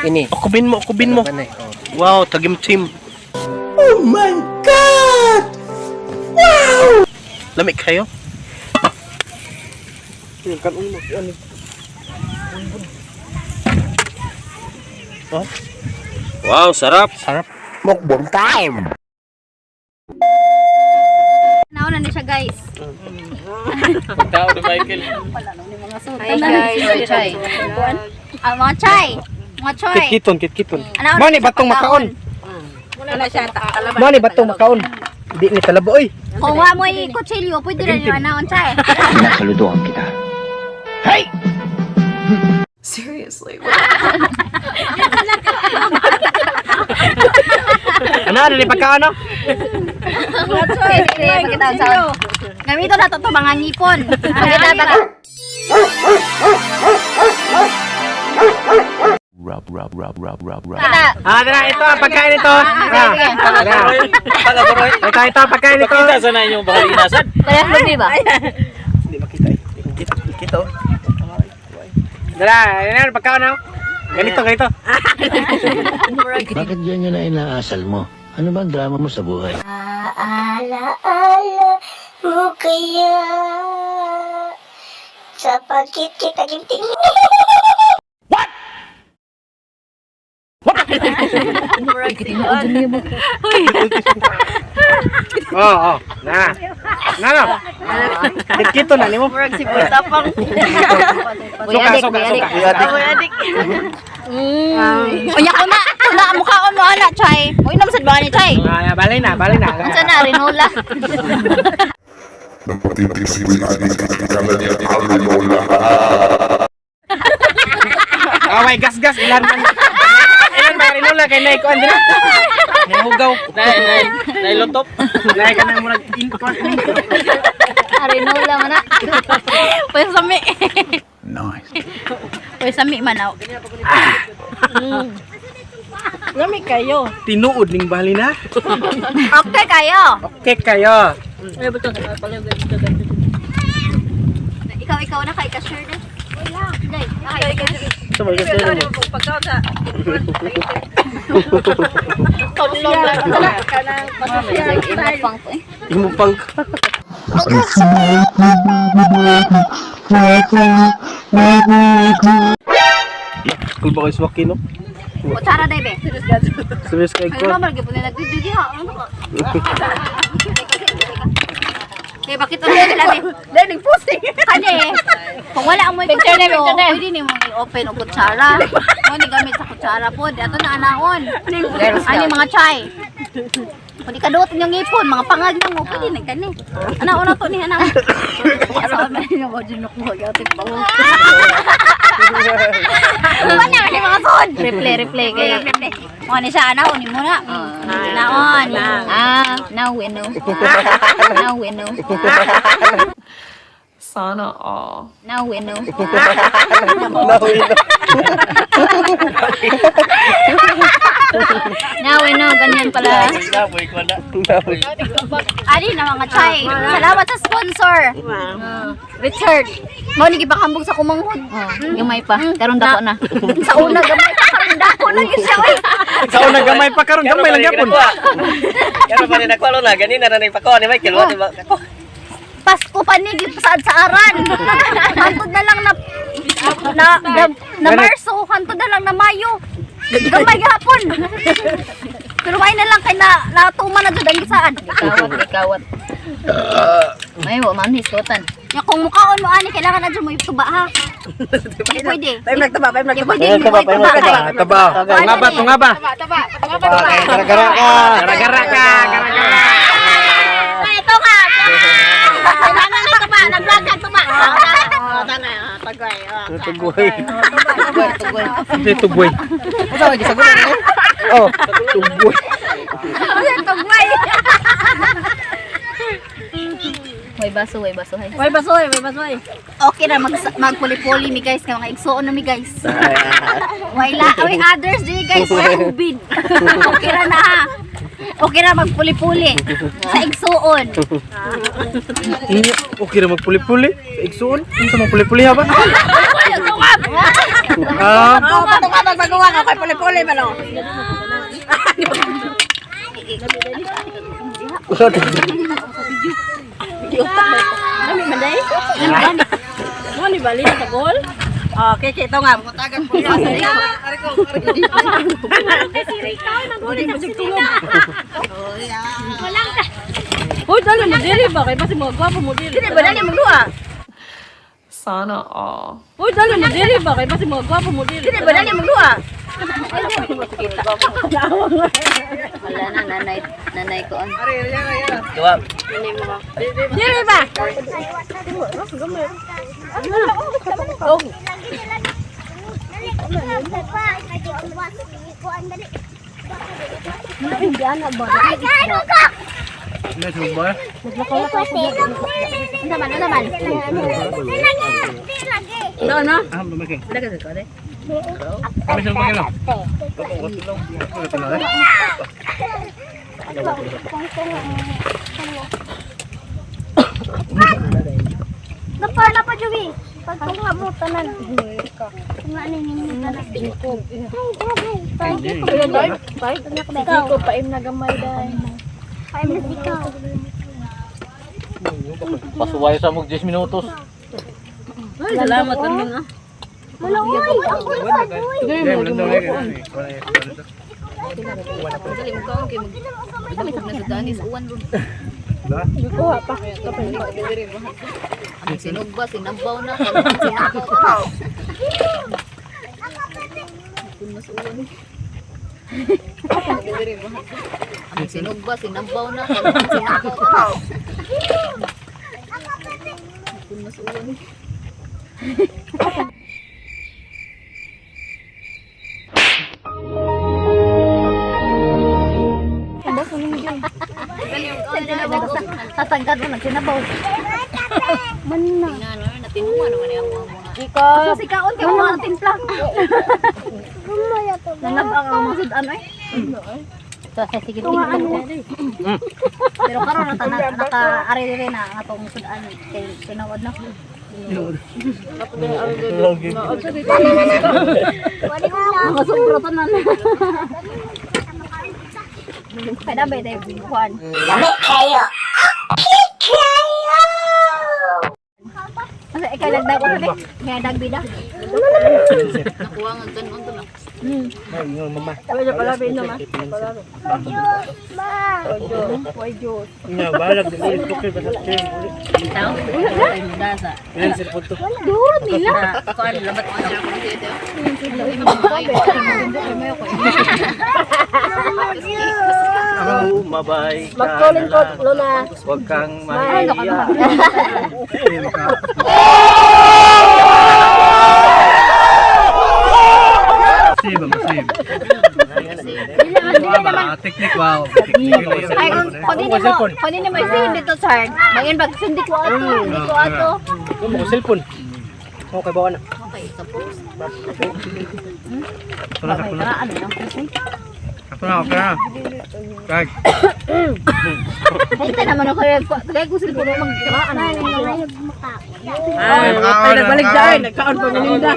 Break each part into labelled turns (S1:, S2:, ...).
S1: Ini.
S2: Ukubin mo, ukubin mo.
S1: Panay. Oh.
S2: Wow, tagimtim. Oh my God! Wow! Lamig kayo? Oh,
S3: Wow, sarap.
S2: Sarap.
S1: Mukbang time.
S4: Nauna ni siya, guys.
S3: Tao ni Michael.
S4: Hi guys, chay. Ah, mga chay. Mga chay.
S2: Kitkiton, kitkiton.
S4: Ano,
S2: Mo ni batong makaon. Mo ni batong makaon. Di ni talabo oy.
S4: Kung wa mo i-kutsilyo, pwede rin yung anaon, chay.
S1: Sinasaludohan kita.
S5: Seriously.
S2: Ano, ano ni pagkaon no?
S4: Sige, sige, pakita sa. Gamito na to mga ngipon. Pakita, pakita.
S6: Rub, rub, rub, rub, rub, rub.
S4: Pakita.
S2: Ah, tara, ito ang pagkain ito. Ah, tara. Ito, ito ang pagkain ito.
S3: Pakita sana inyong bahali inasan.
S4: Parehas ba, di ba?
S2: Hindi makita eh. Kita, kita. oh. Dara, ano pagkaon no? Ganito, ganito.
S7: Bakit ganyan na inaasal mo? Ano ba ang drama mo sa buhay?
S8: Ala-ala mo kaya sa pagkit-kita ginting.
S2: Oo, oh, na. Na, na. Kitkito na nimo. Suka, suka, suka.
S4: Unya ko na, na mukhaon mo ana, chay. Uy, naman sad ba ni chay?
S2: Ah, balay na, balay na.
S4: Unsa na rinola?
S2: Away gas-gas ilan man. Ilan ba rin kay nay kuan dira. Nahugaw.
S3: Nay, nay, nay lotop.
S2: Nay kanang murag in kuan.
S4: Rinola man na. Pwede sami.
S6: Nice.
S4: Pwede sami man aw.
S2: Tinuod ning bali na.
S4: Okay kayo.
S2: Okay kayo.
S4: Ikaw, ikaw na kay ka-share din. Wala. Day, okay, ikaw.
S2: Ito mo gusto mo.
S4: Imo pang to eh.
S2: Imo pang Kul ba kayo swaki no?
S4: Kutsara day be.
S2: Serious kay
S4: Ay,
S2: ko.
S4: naman gyud nila nag-video diha. Ano ba? Kaya bakit ano nila be? Learning posting. Kani, kung wala ang may kutsilyo, pwede nimo i-open og kutsara. Mo ni gamit sa kutsara po. Ato na anaon. Ani mga chay. Kung di kaduot inyong ngipon, mga pangag na mo, pwede na kani. Anaon na to ni anaon. Sa man nga mo junok mo gyud pa. Wala ni mga son.
S9: Replay, replay kay.
S4: Mo ni siya anaon ni mo na. Anaon.
S9: Ah, now we know. Now we know.
S5: Sana all.
S9: Now we know. Now we know, ganyan pala.
S4: Ani na mga chay. Salamat sa sponsor. Richard. Mao ni gipakambog sa kumanghod.
S9: Oh, gamay pa. Karon dako na.
S4: Sa una gamay pa karon dako na gyud siya oy.
S2: Sa una gamay pa karon gamay lang gyapon.
S1: Kaya pa rin ako na ganina na nagpako ni Michael, wa di ba?
S4: Pasko pa ni gipasaad sa aran. Hantod na lang na na na, na Marso, hantod na lang na Mayo. Gamay gihapon. Pero may na lang kay na natuman na jud ang gisaan.
S9: Ikawat, ikawat. May wa man histotan.
S4: Ya kung mukaon mo ani kailangan na jud mo ituba ha. Di pwede.
S10: Nagtaba,
S4: Di pwede mo ituba kay.
S2: Taba. Tunga ba, tunga ba?
S1: Gara-gara ka.
S2: Gara-gara ka, gara-gara.
S4: Ay, ito ka. Kailangan na tuba, nag-vlog ka tuba.
S2: Tugoy.
S9: Tugoy, tugoy.
S2: Hindi tugoy. Oh, tugoy.
S4: Tugmay.
S9: Way baso, way baso. Hay.
S10: May basoy, may basoy.
S4: Okay na mag magpuli-puli mi guys kay mga igsuon na mi guys. Wala, way others di guys, way ubid. Okay ra na. Ha. Okay ra magpuli-puli sa igsuon.
S2: Okay ra magpuli-puli. Sa Igsuon. Unsa man puli-puli ha ba?
S4: Puli, tungab.
S2: Ah.
S9: Oh, patungwa pagbaguwa ka kay puli-puli man oh.
S4: Nami man day. Mo ni bali sa gol.
S9: Oh, kiki ito nga.
S4: Hoy, dali mo dili ba kay basi mga gwapo mo dili.
S9: Dili ba dali mo duha?
S5: Sana all.
S4: Hoy, dali mo dili ba kay basi mga gwapo mo dili.
S9: Dili ba dali mo duha?
S4: Wala na nanay nanay ko an.
S1: Duwa.
S9: Dili ba?
S4: Ano man, ano man?
S9: No, no.
S8: Napa, napa, Joey. Pagtunga mo, tanan. Tunga ninyo, tanan. Ay, grabe. Ikaw.
S4: Paim na gamay dai.
S8: Paim na ikaw.
S3: Pasuway sa mong 10 minutos.
S9: Salamat ano nga.
S8: Wala, uy. Ang ulo, uy.
S4: Dali mo kaon kay mag na sa danis uwan ron. Ang sinugba, sinabaw na, sinabaw na. Kung mas uwan. Ang sinugba, sinabaw na, sinabaw na. Kung mas uwan. Tatangkad mo nagsinabaw.
S8: Man na.
S4: Tingnan, ano, natinungan naman yung mga mga.
S8: Ikaw.
S4: Sa kaon kay mga timpla.
S8: Gumaya to.
S4: Nanab ang mga sudan ay. So, sa sige tingnan. Pero karon na tanan naka ari diri na ang atong sudan kay tinawad na.
S8: Wala ko na.
S4: Mga sobra tanan. Kaya ba tayo kuan?
S8: Lami kayo. Kayo!
S4: Kasi ikaw nagdag ko sabi, kaya dagbida. Nakuha nga ganon to na.
S8: Ma.
S9: Tao. Ay mo dasa.
S4: Durot nila.
S9: Kuan labat.
S1: Mabay ka na lang. Huwag kang mahiya.
S4: Ay, kung hindi mo, kung hindi mo isihin dito, sir. Mangin pag sundi ko ato, hindi ko ato.
S2: Cellphone. Okay ba na?
S4: Okay, tapos. Okay, tara, ano yung Ay, naman ako yung kaya ko cellphone mo magkaraan.
S9: Ay, ay nagbalik dai, nagkaon pa mininda.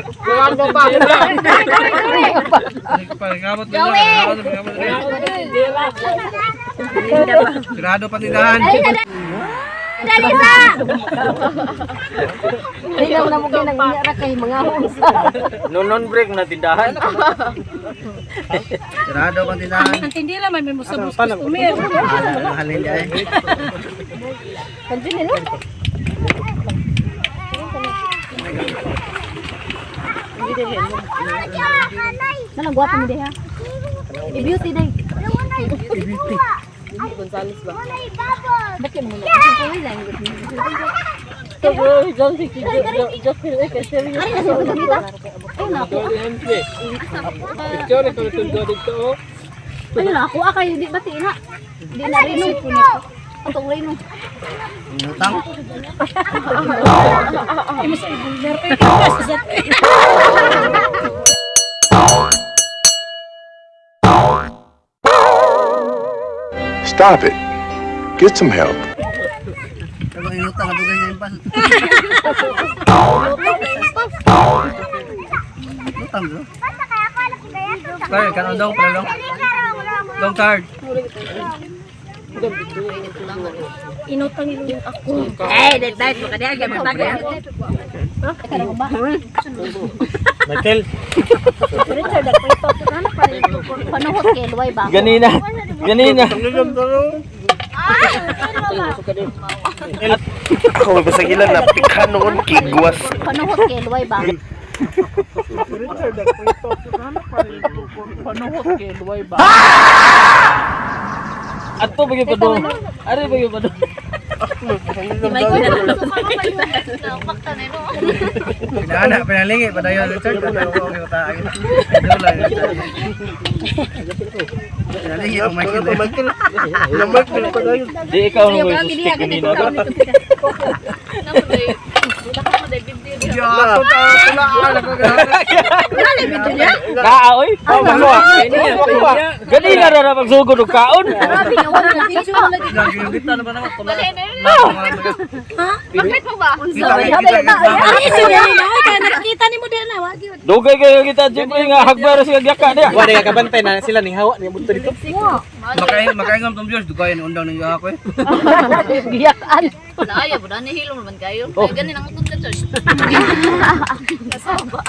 S2: Sarado patindahan.
S4: Dali sa! Hindi na mo ginang kay mga unsa.
S3: Noon break na tindahan.
S2: Sarado patindahan.
S9: Ang tindila man may musabos customer.
S2: Halin dyan.
S4: Nalang gwapo mo diha. I-beauty day.
S8: Gonzales ba? Walay babos.
S4: Ba't kayo mga Ari na siya gamita. Ay na ako.
S2: Picture ito nito dito.
S4: Ay na ako ah kayo di ba tina? Di na rino. Atong rino.
S2: Utang.
S6: Stop it. Get some help.
S2: Ano yung utang? Ano ganyan pa?
S8: Basta kaya ako alam ko kaya ito.
S2: Kaya kanon dong, pero dong card.
S8: Inutang yung ako.
S9: Eh, dahil dahil mo kaniya gamit tagay.
S2: Michael.
S8: Richard, ako ito. Ano pa rin?
S4: Panuhot kay Luway ba?
S3: Ganina. Ganina.
S10: Ako may pasagilan na pikhan noon kigwas.
S4: Panuhot kay Luway ba?
S1: Panuhot kay Luway ba?
S3: Ato bagi pa do. Ari bagi pa do.
S2: Pinana, pinalingi padayon Richard. Pinalingi ang Michael.
S10: Michael padayon.
S3: Di ikaw nung may suspect ganina. Kaa oy. Ganina ra ra pagsugod og kaon.
S4: Grabe na wala nakita.
S9: Bakit mo ba?
S8: Nakita ni mo din na. Wag yun.
S3: Dugay kayo kita Jeffrey nga hagbay ra siya gyaka niya.
S2: Wala nga kabantay na sila ning hawa ni buto dito. Makain makain tong viewers dugayan undang ning ako eh.
S4: Giyakan.
S9: Wala ayaw, wala ni hilom naman kayo. Kaya ganin ang utod ka, Church. Kasaba.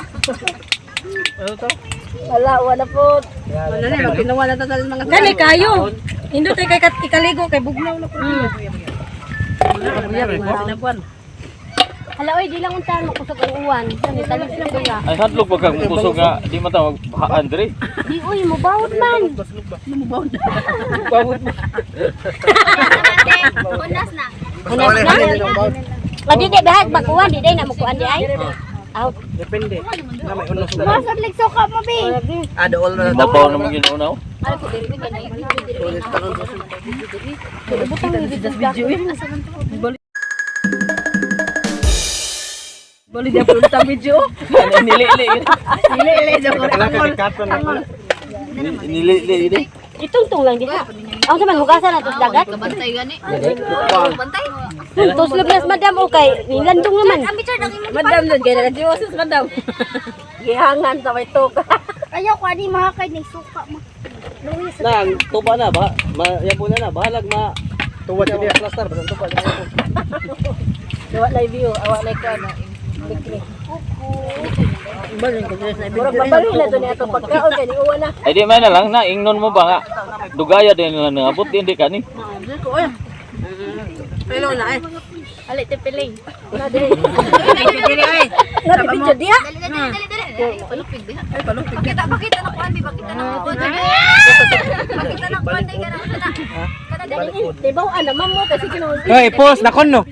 S8: Wala, wala po.
S9: Wala na, magpinawa na tayo mga
S8: Kani kayo. Hindot ay kay ikaligo kay bugnaw na po. Hala oy, di lang unta mo kusog ang uwan. Kani talis lang kuya.
S3: Ay hadlok pag kang kusog nga di man ta mag Andre.
S8: Di uy, mubawod man.
S3: Bawod mo.
S4: Unas na.
S10: Basta wala halin ng bawd.
S8: O di di bahag bakuan di day na mukuan di ay. Out.
S2: Depende. Na may unos na.
S8: Masad ligsuka mo bi.
S2: Ah, dool na.
S3: Mapaw naman ginunaw.
S4: Ano ko, dili ko ganay.
S9: Bali niya po ang video.
S3: Nili-li.
S9: Ile, ile,
S3: Nili-li ini.
S8: Itungtong lang diha. Ang sa man hugasan na to sa dagat.
S9: Kabantay gani. Kabantay.
S8: Tuslog nas madam okay. Nilandong naman.
S9: Madam nun, kaya nag-diyosis, madam.
S8: Gihangan sa may tuka. Ayaw ko ani mga kay ning suka mo.
S1: Nang tuba na ba? Mayabo na na bahalag ma
S2: Tuwa dili.
S1: plaster basta tuba.
S8: Awa lay view, awa lay kuan. Murag mabalo na to ni ato pagkaon kay ni uwan na.
S3: Ay di may na lang na ingnon mo ba nga dugaya din na nangabot di hindi kani.
S9: Pero na eh.
S8: Ali te piling. Na video diha.
S4: Dali, dali, dali, dali. Ay, palupig diha. Ay, palupig. Pakita, pakita na kuan, di pakita na kuan. Pakita na kuan, di ka na kana. Kana dali.
S8: Di ba ana ma'am mo kasi kinuha.
S2: Hoy, post na kon no.